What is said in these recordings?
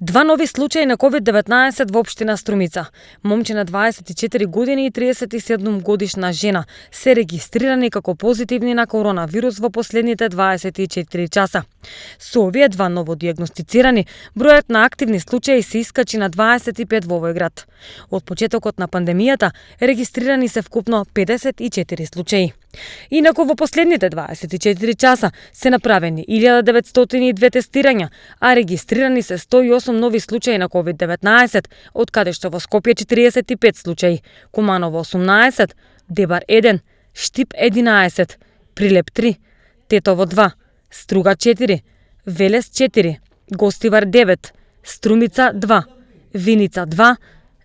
Два нови случаи на COVID-19 во општина Струмица. Момче на 24 години и 37 годишна жена се регистрирани како позитивни на коронавирус во последните 24 часа. Со овие два новодијагностицирани, бројот на активни случаи се искачи на 25 во овој град. Од почетокот на пандемијата регистрирани се вкупно 54 случаи. Инаку во последните 24 часа се направени 1902 тестирања, а регистрирани се 108 нови случаи на COVID-19, од каде што во Скопје 45 случаи, Куманово 18, Дебар 1, Штип 11, Прилеп 3, Тетово 2, Струга 4, Велес 4, Гостивар 9, Струмица 2, Виница 2,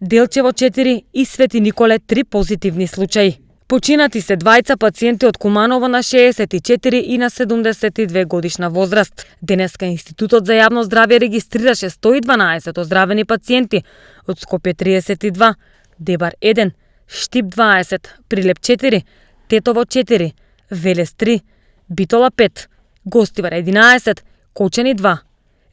Делчево 4 и Свети Николе 3 позитивни случаи. Починати се двајца пациенти од Куманово на 64 и на 72 годишна возраст. Денеска Институтот за јавно здравје регистрираше 112 оздравени пациенти, од Скопје 32, Дебар 1, Штип 20, Прилеп 4, Тетово 4, Велес 3, Битола 5, Гостивар 11, Кочани 2,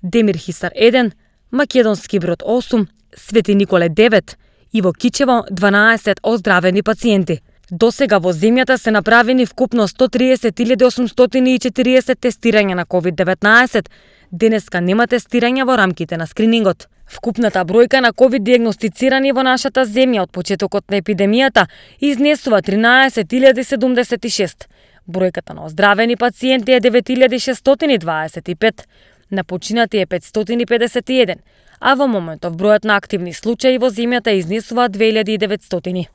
Демир Хисар 1, Македонски Брод 8, Свети Николе 9 и во Кичево 12 оздравени пациенти. До сега во земјата се направени вкупно 130.840 тестирања на COVID-19. Денеска нема тестирања во рамките на скринингот. Вкупната бројка на COVID дијагностицирани во нашата земја од почетокот на епидемијата изнесува 13.076. Бројката на оздравени пациенти е 9.625. На починати е 551, а во моментов бројот на активни случаи во земјата изнесува 2.900.